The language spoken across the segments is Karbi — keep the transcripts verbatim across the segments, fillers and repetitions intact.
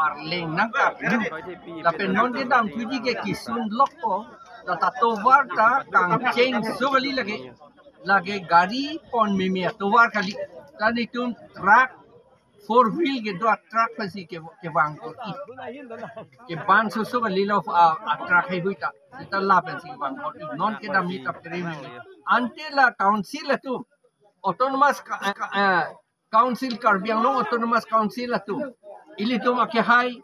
Arleng nangkap. Lapen non kedamthuji ke kisun lokpo. La ta tovar ta kangcheng so kali lake. Lake gari pon meme tovar kali. Ta netum truck, four wheel kedo a truck pensi ke, kevang ko i. Keban so so kali lo a, a truck heihui ta. Seta la pensi kevang ko i. Non kedam ni ta pere meme. Ante la council atum, autonomous ka, ka, eh, Council, Karbi Anglong Autonomous Council atum, ilitum akehai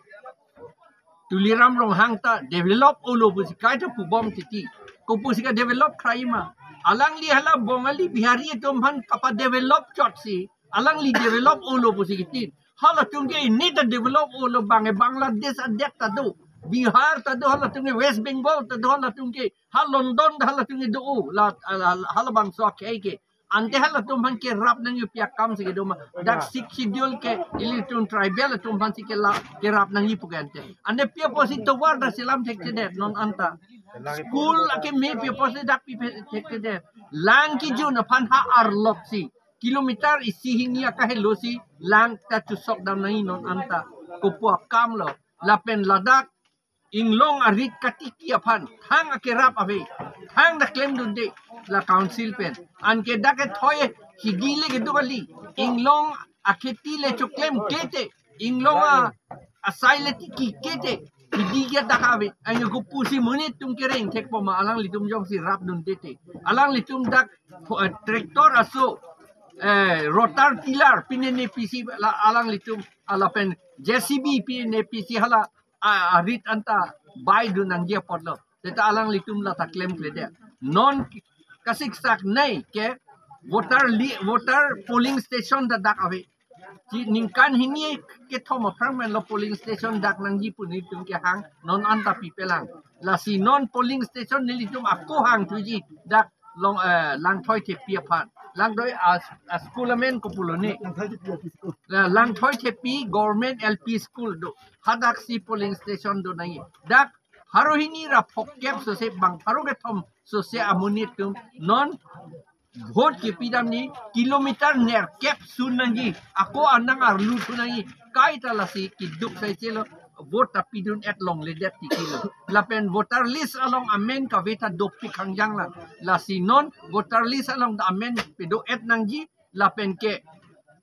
Tuliram Ronghang ta develop-olo pusi kaita pubom titi. Kopusi ke develop kraima. Alangli hala Bongali Bihari atum aphan kapa develop chotsi, alangli develop-olo pusi kitin. Halatum ke ini ta develop-olo, bang e Bangladesh adet ta do, Bihar ta do, halatum ke West Bengal ta do, halatum ke ha London ta halatum ke do-o, la, la, la, halabangso akhei ke. Ante halatum aphan kerap nangji pi akam si kedo ma. Dak Sixth Schedule ke ilitum tribal atum aphansi ke la kerap nangji pu ke ante. Ante pi apotsi tovar ta selam thekthedet non anta. School akeme pi apotsi dak pipe thekthedet. Lang kejun aphan ha arlok si, kilometer isi hini akahelo si lang ta chusok dam nangji non anta. Kopu akam lo. Lapen ladak inglong arit katiki aphan thang akerap ave, thang ta klemdunde la council pen. Anke dak kethoi hidi le kedo kali. Inglong akheti le choklem klete, inglong a, asai le tiki klete, hidi ke dak ave. Anke kopusi monit atum kereng thekpo ma, alanglitum jongsi rapdunde te. Alanglitum dak, eh, tractor aso, eh, rotor tiller pinene pisi la alanglitum, lapen J C B pinene pisi hala a, arit anta baidun nangji apotlo. Seta alanglitum la ta klemkledet. Non kasiksak nei ke voter li, voter polling station ta dak ave. Chi ningkan hini kethom aphrang men lo polling station dak nangji pu netum kehang, non anta pipelang. Lasi non polling station nelitum ako hangthuji dak long, eh, Langthoi Thepi aphan. Langthoi a, a school amen kopulo ni. La Langthoi Thepi Government L P School do. Hadaksi polling station do nangji. Dak pharo hini ra phongkep sose bang pharo kethom sose amonit atum non vote kepidam ni kilometer nerkep sun nangji. Ako anang arlu thu nangji. Kaita lasi keduk sai chelo vote ta pidun-et longledet titi lo. Lapen voter list along amen kave ta dopik hangjang lang. Lasi non voter list along ta amen pedo-et nangji. Lapen ke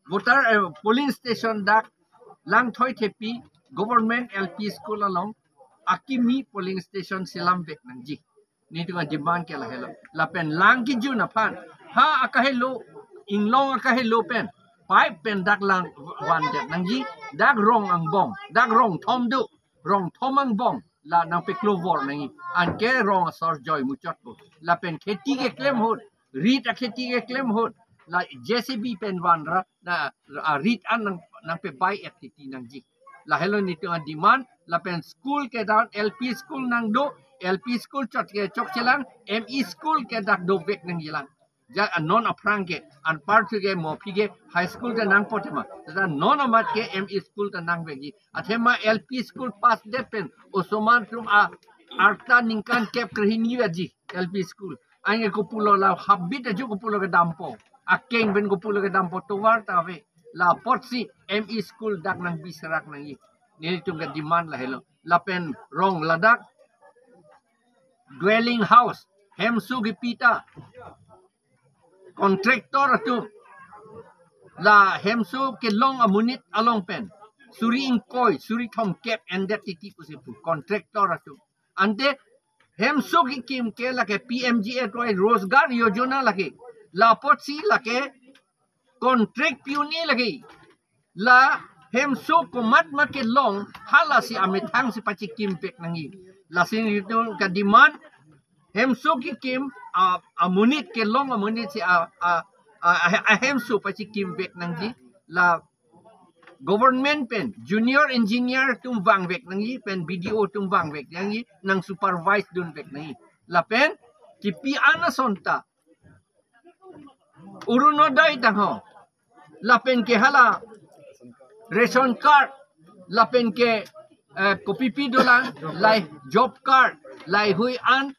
voter, eh, polling station dak Langthoi Thepi Government L P School along akimi polling station selamvek nangji. Netum ademand ke lahelo. Lapen lang kejun aphan ha akahelo, inglong akahelo pen pipe pen dak lang vandet nangji. Dak rong angbong, dak rong thom do, rong thom angbong la nangpeklovor nangji. Anke rong asor joi muchotpo. Lapen kheti keklem ahut, rit akheti keklem ahut, la J C B pen vanra na, a, rit an nang, nangpebai-et titi nangji. Lahelo netum ademand. Lapen school ke dan L P school nangdo, L P school chot ke chokchelang, M E school ke dak dovek nangjilang. Ja, a, non aphrang ke, anparthu ke mo aphi ke high school ta nangpo tema. Tata non amat ke M E school ta nangvekji. Athema L P school pass det pen osomar atum a, arta ningkan kep krehini aji L P school. Anke kopulo la habit aju kopulo kedampo. Akeng pen kopulo kedampo tovar ta ave. La apotsi M E school dak nangbiserak nangji. Netum kedemand lahelo. Lapen rong ladak dwelling house, hemso kepi ta contractor atum, la hemso kelong amonit along pen suri ingkoi, suri thomkep endet titi pusi pu contractor atum. Ante hemso kekim ke lake P M G A Y Rozgar Yojana lake. La apotsi lake contract piuni lake. La hemso komat ma kelong, halasi amethang si pachekimvek nangji. Lasi netum kedemand hemso kekim a, amonit kelong amonit si a, a, a, a, ahemso pachekimvek nangji. La government pen junior engineer atum vangvek nangji, pen B D O atum vangvek nangji, nangsupervise dunvek nangji. Lapen kipi an ason ta Orunodoi tangho, lapen ke hala ration card, lapen ke, eh, kopipi dolang, lai job card, laihui an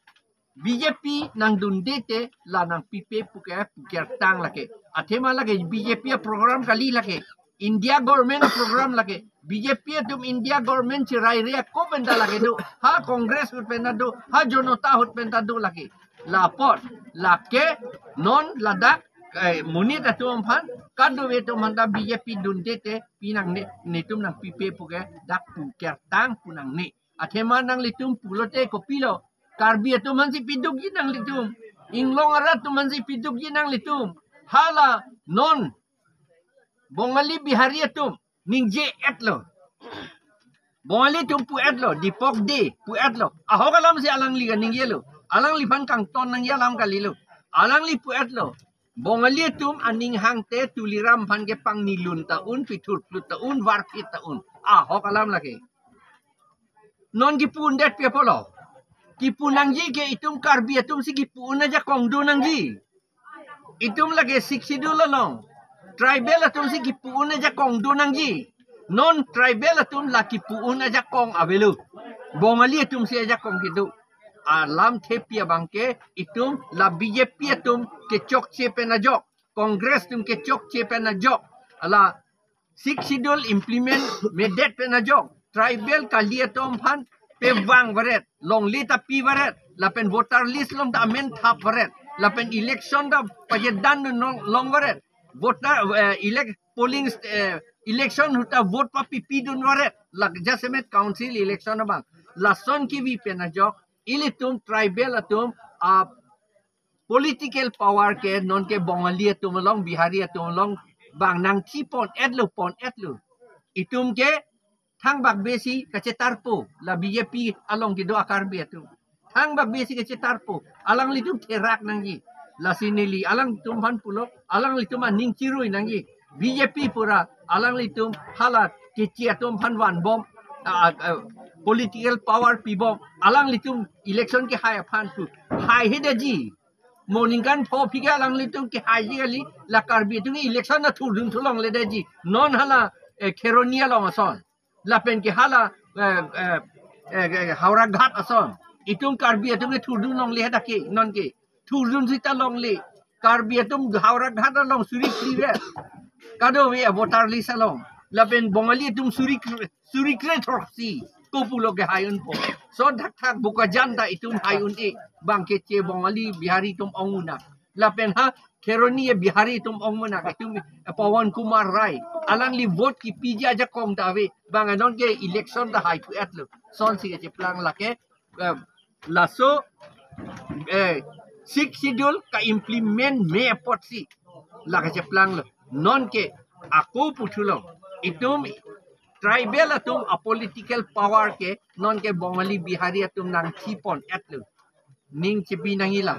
B J P nangdunde te la nangpipe puke puker tang lake. Athema lake B J P aprogram kali lake. India government aprogram lake. B J P atum India government chiraire ako pen ta lake do, ha Congress ahut pen ta do, ha Janata ahut pen ta do lake. Lapot, lake, non ladak, eh, monit atum aphan, kadokave atum aphan ta B J P dunde te, pinangne, netum nangpipe puke, dak pu kertang pu nangne. Athema nanglitum pulote kopilo, Karbi atum aphansi pidukji nanglitum, Inglong arat atum aphansi pidukji nanglitum, hala non, Bongali Bihari atum, ningje etlo. Bongali atum pu etlo, Deepak Dey pu etlo. Ahok alamsi alangli kaningje lo. Alangliphan kangton nangji alam kalilo. Alangli pu etlo. Bongali atum aning hangte Tuliram aphan ke pangnilun ta un, pithurplut ta un, varphit ta un. Ahok alam lake. Non kipu-un det pi apotlo. Kipu nangji ke itum Karbi atumsi kipu-un ajakong do nangji. Itum lake Sixth Schedule along tribal atumsi kipu-un ajakong do nangji. Non tribal atum la kipu-un ajakong avelo. Bongali atumsi ajakong kedo. Alamthe pi abang ke itum la B J P atum kechokche pen ajok, Congress atum kechokche pen ajok, hala Sixth Schedule implement medet pen ajok, tribal kali atum aphan pevang varet, longle ta pi varet, lapen voter list along ta amen thap varet, lapen election ta pajedan long, long varet, voter, eh, elect, polling, eh, election ahut ta vote papipidun varet, lake jasemet council election abang. Lason kevi pen ajok, ilitum tribal atum, ah, political power ke nonke Bongali atum along, Bihari atum along, bang nangchipon etlo, pon etlo. Itum ke thangbak besi kachetarpo, la B J P along kedo a-Karbi atum. Thangbak besi kachetarpo, alanglitum therak nangji. Lasi neli alangtum aphan pulo, alanglitum aning chirui nangji. B J P pura, alanglitum hala kechi atum aphan vanbom, ah, ah, political power pibom, alanglitum election kehai aphan pu. Haihedetji. Mo ningkan pho aphi ke alanglitum kehaiji kali, la Karbi atum election ta thurdun thu longledetji. Non hala, eh, Kheroni along ason, lapen ke hala, eh, eh, eh, eh, Howraghat ason, itum Karbi atum ke thurdun longle hadak ke, nonke thurdun sita longle. Karbi atum Howraghat along suri phli vet, kadokave a-voter list along. Lapen Bongali atum suri kre-, suri kre throksi, kopulo kehai unpo. So thakthak Bokajan ta itum hai un-e, bang keche Bongali Bihari atum ong un-e. Lapen ha Kheroni Bihari atum ong un-e, itum, eh, Pawan Kumar Rai, alangli vote kipiji ajakong ta ave, bang nonke election ta hai pu etlo. Sonsi kacheplang lake, eh, laso, eh, Sixth Schedule ka-implement me apotsi la kacheplanglo. Nonke ako puthulo, itum tribal atum a-political power ke nonke Bongali Bihari atum nangchipon etlo. Ning chipi nangji la.